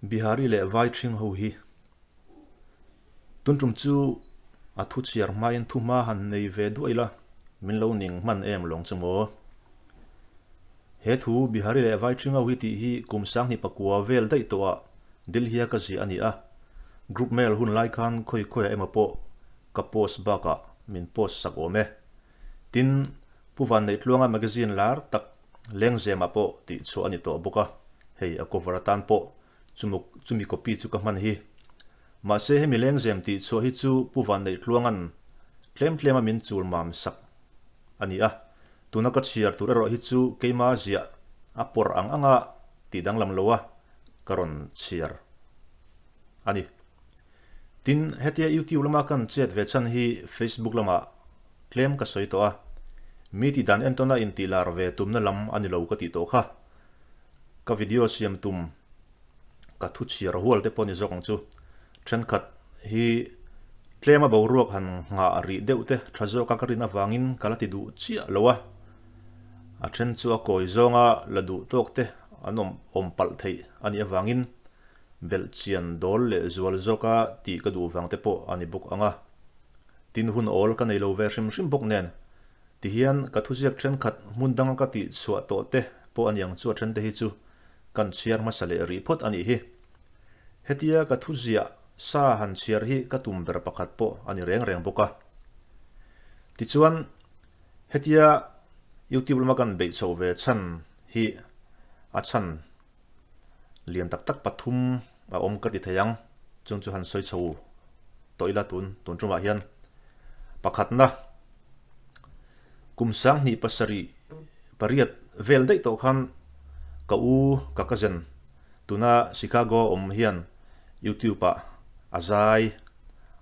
Bihari leh Vai ṭhing ho hi tun ṭum chu a thu chhiar hmain thu hma han nei ve duah ila min lo ning hman em lawng chu maw? He thu Bihari leh Vai ṭhing ho hi tih hi kum sanghnih pakua vel daih tawhah Delhi-a ka ziah a ni a, group mail hun lai khan khawi khawiah emaw pawh ka post bakah min post sak awm e. Tin, Pu Vanneih Tluanga magazine lar tak Lengzemah pawh tih chhuah a ni tawh bawk a, hei a cover atan pawh chumuk chumi copy chu ka hman hi. Mahse hemi Lengzem tih chhuah hi chu Pu Vanneih Tluanga'n tlem tlema min chul mam sak a ni a, tuna ka chhiar tur erawh hi chu keima ziah a pawrh ang anga tih danglam lo a ka rawn chhiar a ni. Tin, hetia YouTube lama kan chet ve chhan hi Facebook lamah tlem ka sawi tawh a, mi tih dan entawna intih lar ve tumna lam a ni lo ka tih tawh kha. Ka video siam tum ka thu chhiar hual te pawh ni zawk ang chu. Thenkhat hi tlema boruak han nghah rih deuh te tha zawka ka rin avangin ka la ti duh chiah lo a, a then chu a kawi zawnga la duh tawk te an awm awm palh theih a nih avangin Belhchian dawl leh zual zawka tih ka duh vang te pawh a ni bawk ang a. Tin hun awl ka nei lo ve hrim hrim bawk nen. Tihian ka thuziak thenkhat hmun danga ka tih chhuah tawh te pawh a niang chu a then te hi chu kan chhiar hmasa leh rih phawt a nih hi. Hetia ka thuziah sa han chhiar hi ka tum ber pakhat pawh a ni reng reng bawk a. Tichuan hetia YouTube lama kan beih chhoh ve chhan hi a chhan Lian tak tak pathum a awm ka ti thei ang, chung chu han sawi chho tawh ila tun tun tumah hian pakhatna kum sanghnih pasarih pariat vel daih tawh khan ka u ka cousin tuna Chicago a awm hian YouTube ah a zai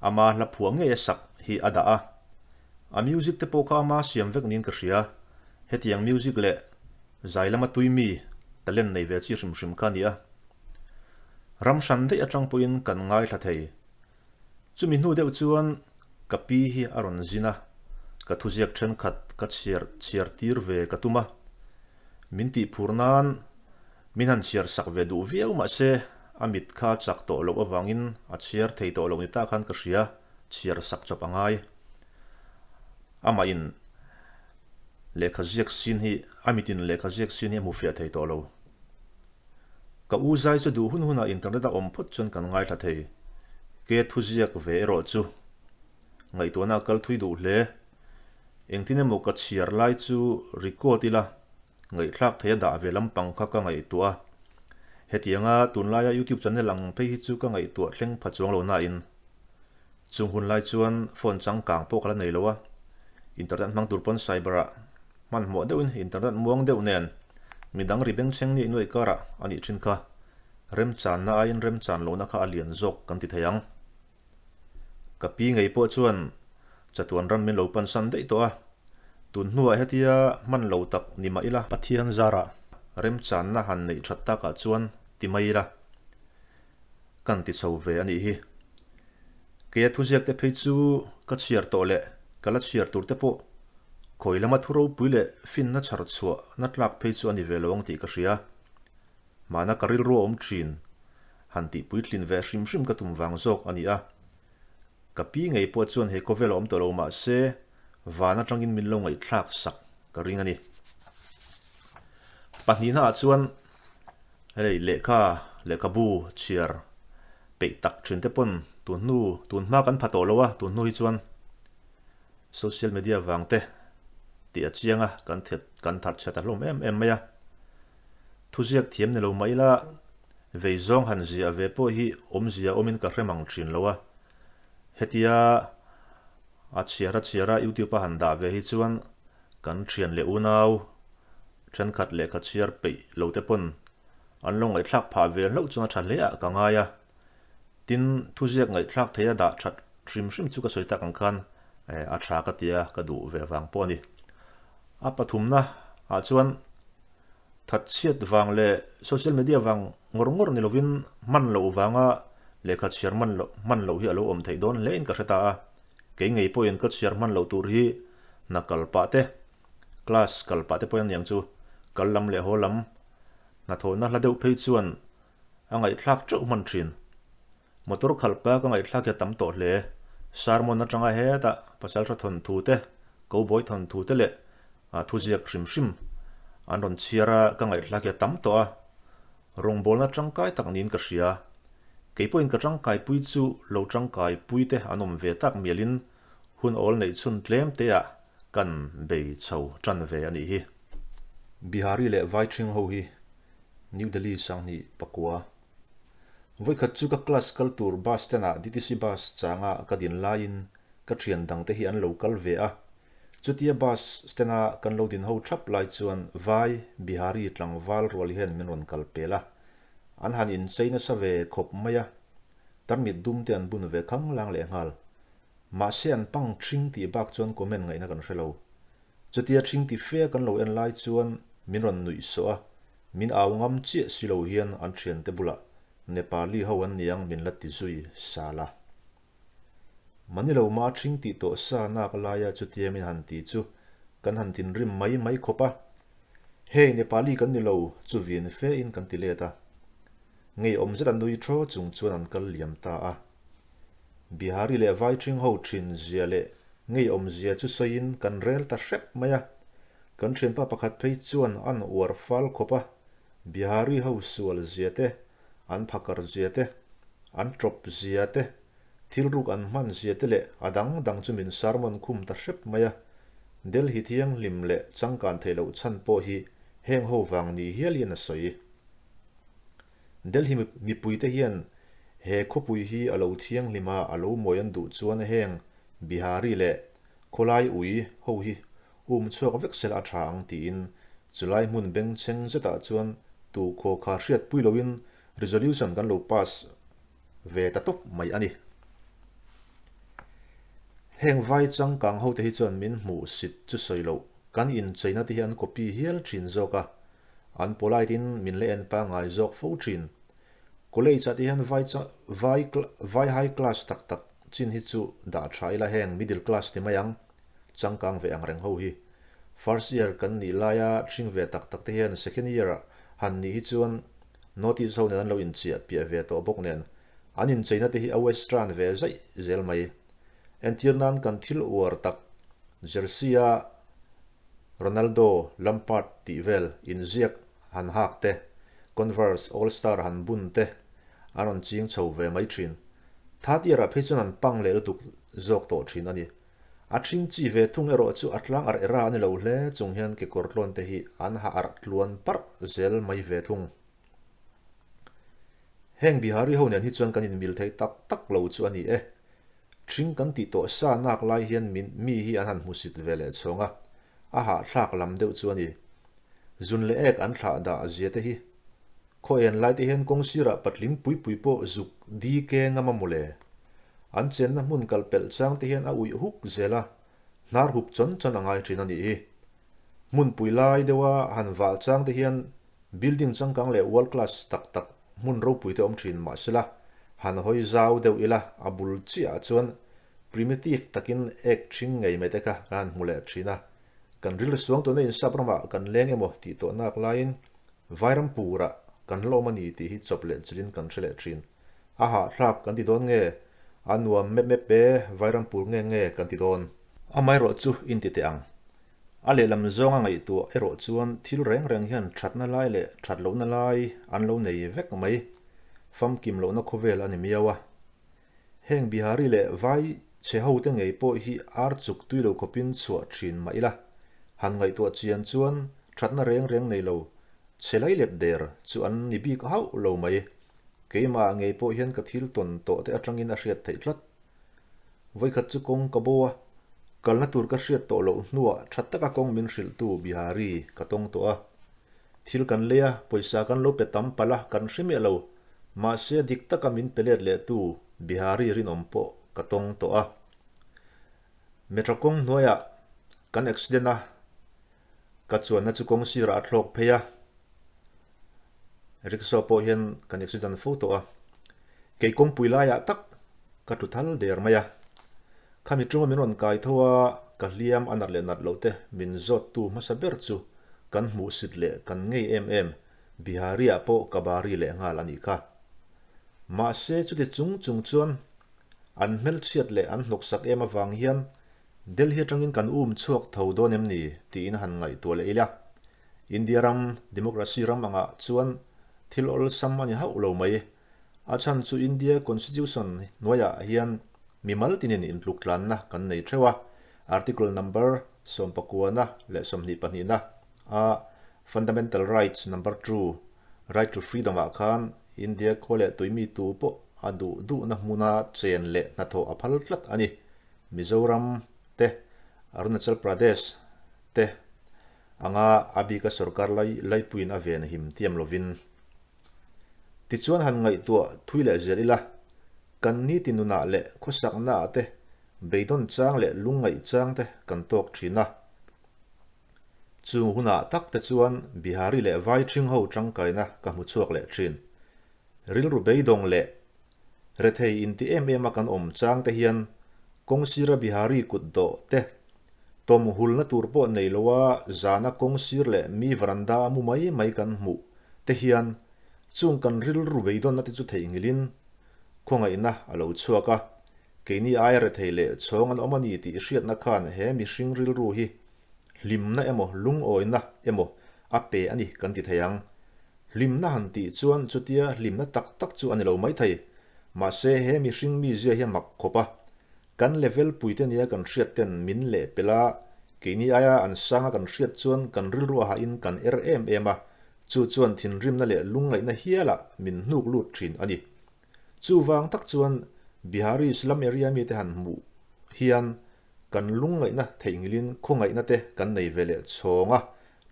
ama hla phuah ngei a sak hi a dah a, a music te pawh kha ama siam vek niin ka hria, hetiang music leh Zai lama tui mi talent nei ve chi hrim hrim kha a ni a. Ram hran daih atang pawhin kan ngaithla thei. Chumi hnu deuh chuan ka pi hi a rawn zin a, ka thuziak thenkhat ka chhiar chhiar tir ve ka tum a. Min tih phur nan min han chhiar sak ve duh viau mahse a mit kha chak tawh loh avangin a chhiar thei tawh loh ni ta khan ka hria, chhiar sak chawp a ngai. Amah in. Lehkha ziak sin hi a mitin lehkha ziak sin hi a hmu fiah thei tawh lo. Ka u zai chu duh hun hunah internet a awm phawt chuan kan ngaithla thei. Ke thu ziak ve erawh chu ngaihtuahna a kal thui duh hle. Engtin emaw ka chhiar lai chu record ila ngaihthlak thei a dah ve lampang kha ka ngaihtuah a. Hetianga tunlaia youtube channel ang phei hi chu ka ngaihtuah thleng pha chuang lo nain Chung hun lai chuan phone changkang pawh ka la nei lo a, internet hmang tur pawn cyber ah hmanhmawh deuhin internet muang deuh nen midang ri bengchheng ni nuaih karah a nih thin kha remchanna aiin remchan lohna kha a lian zawk kan ti thei ang. Ka pi ngei pawh chuan chatuan ram min lo pansan daih tawh a, tun hnuah hetia hman lo tak ni mah ila Pathian zarah remchanna han neih that takah chuan ti mai ila. Kan ti chho ve a nih hi. Keia thuziak te phei chu ka chhiar tawh leh ka la chhiar tur te pawh khawi lama thu ropui leh finna chhar chhuah na tlak phei chu a ni ve lo ang tih ka hria. Mahna ka rilru a awm thin. Han tih puitlin ve hrim hrim ka tum vang zawk a ni a. Ka pi ngei pawh chuan he khawvel a awm tawh lo mahse van atangin min lo ngaihthlak sak ka ring a ni. Pahnihna ah chuan Hei lehkha, lehkhabu chhiar peih tak thin te pawn tun hnu, tun hma kan pha tawh lo a, tun hnu hi chuan social media vang te tih a chiang a, kan that kan that chhe ta hlawm em em mai a. Thuziak thiam ni lo mah ila vei zawng han ziah ve pawh hi awmzia awmin ka hre mang thin lo a. Hetia a chhiar a chhiar a youtube a han dah ve hi chuan kan thian leh unau Thenkhat lehkha chhiar peih lo te pawn an lo ngaihthlak phah ve hlauh chuan a tha hle ah ka ngai a. Tin, thuziak ngaihthlak thei a dah that hrim hrim chu ka sawi tak ang khan a tha ka ti a, ka duh ve vang pawh a ni. A pathumna ah chuan thatchhiat vang leh social media vang ngawr ngawr ni lovin hman loh vanga lehkha chhiar hman loh hman loh hi a lo awm theih dawn hle in ka hre ta a. Kei ngei pawhin ka chhiar hman loh tur hi hna kal pah te Class kal pah te pawh aniang chu kal lam leh haw lam hnathawhna hla deuh phei chuan A ngaihthlak teuh hman thin. Motor khalh pa ka ngaihthlak hi a tam tawh hle. Sermon atanga hetah pasaltha thawnthu te, cowboy thawnthu te leh thuziak hrim hrim an rawn chhiar a, ka ngaihthlak hi a tam tawh a. Rawngbawlna tangkai tak niin ka hria. Kei pawhin ka tangkaipui chu lo tangkaipui te an awm ve tak mialin hun awl neih chhun tlem teah kan bei chho tan ve a nih hi. Bihari leh Vaichhing ho hi New Delhi 2004. Vawikhat chu ka class kal tur bus stand ah DTC bus changa ka din laiin ka thian dangte hi an lo kal ve a. Chutia bus stand a kan lo din ho thap lai chuan Vai, Bihari tlangval rual hian min rawn kal pel a. An han inchei nasa ve khawp mai a. Tarmit dum te an bun ve khanglang lehnghal. Mahse an pang thing tih bak chuan comment ngaihna kan hre lo. Chutia thing ti fe kan lo en lai chuan min rawn nuih sawh a, min au ngam chiah si lo hian an thiante bulah Nepali ho an niang min la ti zui sal a. Mani lo ma thing tih tawh sa nak laia chutia min han ti chu kan han tinrim mai mai khawp a, Hei Nepali kan ni lo chu vin fe in kan ti let a. Ngeiawm zet a nui thaw chung chuan an kal liam ta a. Bihari leh Vaiching ho thin zia leh ngeiawm zia chu sawiin kan rel ta hrep mai a. Kan thianpa pakhat phei chuan an uar fal khawp a, Bihari ho sual zia te, an phakar zia te, an tawp zia te, thil ruk an hman zia te leh a dang dang chu min sermon khum ta hrep mai a. Delhi thianghlim leh changkan theih loh chhan pawh hi heng ho vang ni hialin a sawi. Delhi mipuite hian he khawpui hi a lo thianghlim a, a lo mawi an duh chuan heng Bihari leh khawlai ui ho hi um chhuak vek sela a tha ang tiin chulai hmun bengchheng zetah chuan tu khaw kha hriatpui loin resolution kan lo pass ve ta tawp mai a ni. Heng vai changkang hote hi chuan min hmuh sit chu sawi loh kan incheina te hi an copy hial thin zawk a, An polite in min la en pangngai zawk fo thin. College ah te hian vai vai vai high class tak tak chin hi chu dah tha ila heng middle class ti mai ang, changkang ve ang reng ho hi. First year kan nih laia hring ve tak tak te hian second year ah han nih hi chuan notice ho nen an lo inchiah piah ve tawh bawk nen an incheina te hi a western ve zaih zel mai. Entir nan kan thil uar tak jersey a Ronaldo, Lampard tih vel inziak han hak te, Converse All Star han bun te an rawn ching chho ve mai thin. Third year ah phei chuan an pang leh lutuk zawk tawh thin a ni. A thing chi ve thung erawh chu a tlang arh era a ni lo hle chung hian kekawr tlawn te hi an ha arh tluan parh zel mai ve thung. Heng Bihari ho nen hi chuan kan inmil thei tak tak lo chu a ni e. Thing kan tih tawh sa nak lai hian min mi hi an han hmusit ve leh chhawng a, a hahthlak lam deuh chu a ni. Zun leh ek an thlah dah zia te hi. Khaw en lai te hian kawng sirah patling pui pui pawh zuk di ke ngam a mawle. An chenna hmun kal pelh chang te hian a uih huk zel a, hnar hup chawn chawn a ngai thin a nih hi. Hmunpui lai deuha han vah chang te hian Building changkang leh world class tak tak hmun ropui te awm thin mahsela han hawi zau deuh ila a bul chiah ah chuan primitive takin ek thing ngei mai te kha kan han hmu leh thin a. Kan rilru suang tuna insap ramah kan leng emaw tih tawh nak laiin Vairampur ah kan hlawm a ni tih hi chawp leh chilhin kan hre leh thin. A hahthlak kan ti dawn nge? A nuam mep mep e, Vairampur nge nge kan ti dawn? Amaherawh chu inti teh ang. A lehlam zawnga ngaihtuah erawh chuan thil reng reng hian thatna lai leh that lohna lai an lo nei vek mai. Famkim lohna khawvel a ni miau a. Heng Bihari leh Vai chhe hote ngei pawh hi ar chuk tui lo khawpin chhuah thin mah ila, han ngaihtuah chian chuan thatna reng reng nei lo chhe lai let der chu an ni bik hauh lo mai. Keimah ngei pawh hian ka thil tawn tawh te atangin a hriat theih tlat. Vawikhat chu kawng ka bo a, kalna tur ka hriat tawh loh hnuah tha taka kawng min hrilhtu Bihari ka tawng tawh a. Thil kan lei a, pawisa kan lo pe tam palh a, kan hre miah lo. Mahse dik taka min pe let lehtu Bihari rinawm pawh ka tawng tawh a. Metro kawng hnuaiah kan accident a, Ka chuanna chu kawng sirah a thlawk phei a, rickshaw pawh hian kan accident fo tawh a, kei kawngpui laiah tak ka tlu thal der mai a, khami chunga min rawn kai tho a, ka hliam a nat leh nat loh te min zawttu hmasa ber chu kan hmuhsit leh kan ngei em em Bihari-ah pawh ka bari leh nghal a nih kha. Mahse chuti chung chung chuan an hmelchhiat leh an hnawksak em avang hian Delhi atangin kan um chhuak tho dawn em ni tiin han ngaihtuah leh ila. India ram democracy ram angah chuan thil awlsam a ni hauh lo mai. A chhan chu India Constitution hnuaiah hian mimal tinin intluktlanna kan nei theuh a, Article number sawmpakuana leh sawmhnih pahnihna a Fundamental Rights number two, Right to Freedom ah khan India khua leh tuimi tu pawh a duh duhna hmuna chen leh hnathawh a phal tlat a ni. Mizoram te, Arunachal Pradesh te anga a bika sorkar laipuiin a ven him tiam lovin. Tichuan han ngaihtuah thui leh zel ila, kan niti nunah leh khawsaknaah te beidawn chang leh lungngaih chang te kan tawk thin a. Chung hunah tak te chuan Bihari leh Vai ṭhing ho ṭangkaina ka hmu chhuak leh ṭhin. Rilru beidawng leh rethei inti em em a kan awm chang te hian kawng sira Bihari kut dawh te tawm hulna tur pawh nei loa zana kawng sir leh mi varanda a mu mai mai kan hmuh te hian chung kan rilru beidawnna te chu theihnghilhin khawngaihna a lo chhuak a, keini aia rethei leh chhawng an awm a ni tih hriatna khan he mihring rilru hi hlimna emaw lungawina emaw a pe a ni kan ti thei ang. Hlimna han tih chuan chutia hlimna tak tak chu a ni lo maithei. Mahse he mihring mizia hi a mak khawp a. Kan level puite nia kan hriat ten min leh pel a, keini aia an sanga kan hriat chuan kan rilru a hahin kan er em em a, chu chuan thinrimna leh lungngaihna hialah min hnuk lut thin a ni. Chuvang tak chuan Bihari slum area mite han hmuh hian kan lungngaihna theihnghilhin khawngaihna te kan nei ve leh chhawng a,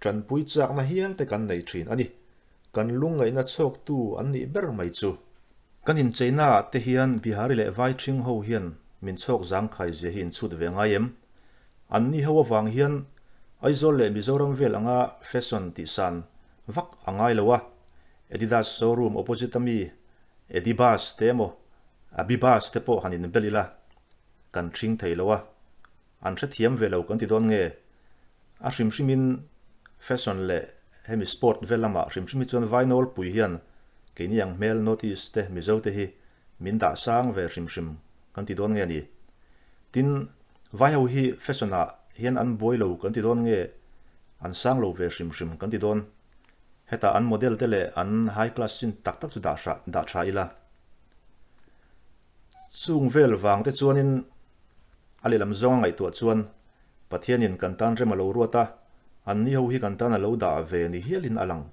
tanpui chakna hial te kan nei thin a ni. Kan lungngaihna chhawktu an nih ber mai chu. Kan incheina ah te hian Bihari leh Vai ṭhing ho hian min chhawk zangkhai zia hi inchhut ve ngai em? An ni ho avang hian Aizawl leh Mizoram vel anga fashion tihsan vak a ngai lo a, Adidas showroom opposite a mi Edibas te emaw Abibas te pawh han inbel ila kan ṭhing thei lo a, an hrethiam ve lo kan ti dawn nge? A hrim hrimin fashion leh hemi sport vel lamah hrim hrim hi chuan vai nawlpui hian keini ang hmel North East te Mizo te hi min dah sang ve hrim hrim kan ti dawn nge ni? Tin, vai ho hi fashion ah hian an buai lo kan ti dawn nge an sang lo ve hrim hrim kan ti dawn? Hetah an model te leh an high class chin tak tak chu dah dah tha ila. Chung vel vang te chuanin a lehlam zawnga ngaihtuah chuan Pathianin kan tan rem a lo ruat a, anni ho hi kan tan a lo dah ve ni hialin a lang.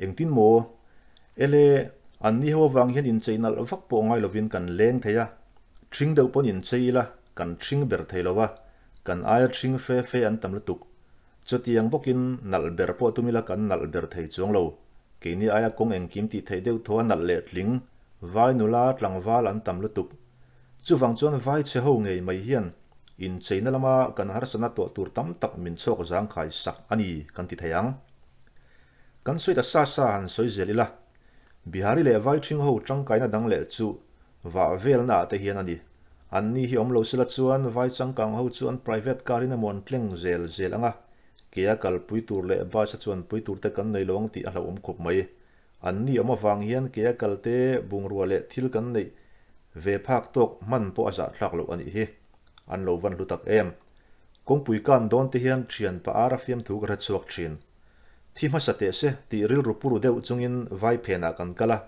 Engtin maw? Ele, anni ho avang hian inchei nalh vak pawh ngai lovin kan leng thei a, ṭhing deuh pawn inchei ila kan ṭhing ber thei lo a, kan aia ṭhing fe fe an tam lutuk. Chutiang bawkin nalh ber pawh tum ila kan nalh ber thei chuang lo. Keini aia kawng engkim tih theih deuh thaw a nalh leh tling, vai nula tlangval an tam lutuk. Chuvang chuan vai chhe ho ngei mai hian incheina lama kan harsatna tuah tur tam tak min chhawk zangkhai sak a ni kan ti thei ang. Kan sawi ta sa sa han sawi zel ila, Bihari leh vai ṭhing ho ṭangkaina dang leh chu vah velna ah te hian a ni. Anni hi awm lo sela chuan vai changkang ho chu an private car in emaw an tleng zel zel ang a, kea kalpui tur leh bus a chuanpui tur te kan nei lo ang tih a hlauhawm khawp mai. Anni awm avang hian kea kalte bungrua leh thil kan neih ve phak tawk hman pawh a zahthlak loh a nih hi. An lo van hlu tak em. Kawngpui kan dawn te hian thian pa ara fiamthu ka hre chhuak thin. Thi hmasa teh se tih rilru puru deuh chungin vai phenah kan kal a,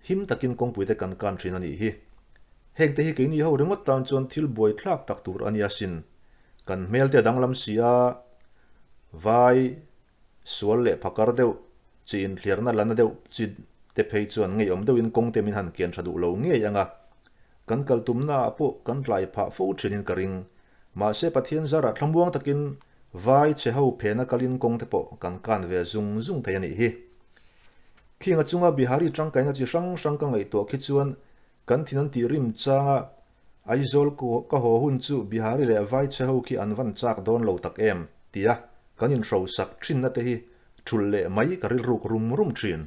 him takin kawngpui te kan kan thin a nih hi. Heng te hi keini ho ringawt tan chuan thil buaithlak tak tur a nia sin. Kan hmel te a danglam si a, vai sual leh phakar deuh, chi inthliarna la na deuh chi te phei chuan ngeiawm deuhin kawng te min han kian tha duh lo ngei ang a, kan kal tumna ah pawh kan tlai phah fo thinin ka ring. Mahse Pathian zarah thlamuang takin vai chhe ho phena kalin kawng te pawh kan kan ve zung zung thei a nih hi. Khing a chunga Bihari tangkaina chi hrang hrang ka ngaihtuah khi chuan kan thin an tih rim changa Aizawl ka haw hun chu Bihari leh vai chhe ho khi an van chak dawn lo tak em? tia kan inhrosak thinna te hi thulh leh mai ka rilruk rum rum thin.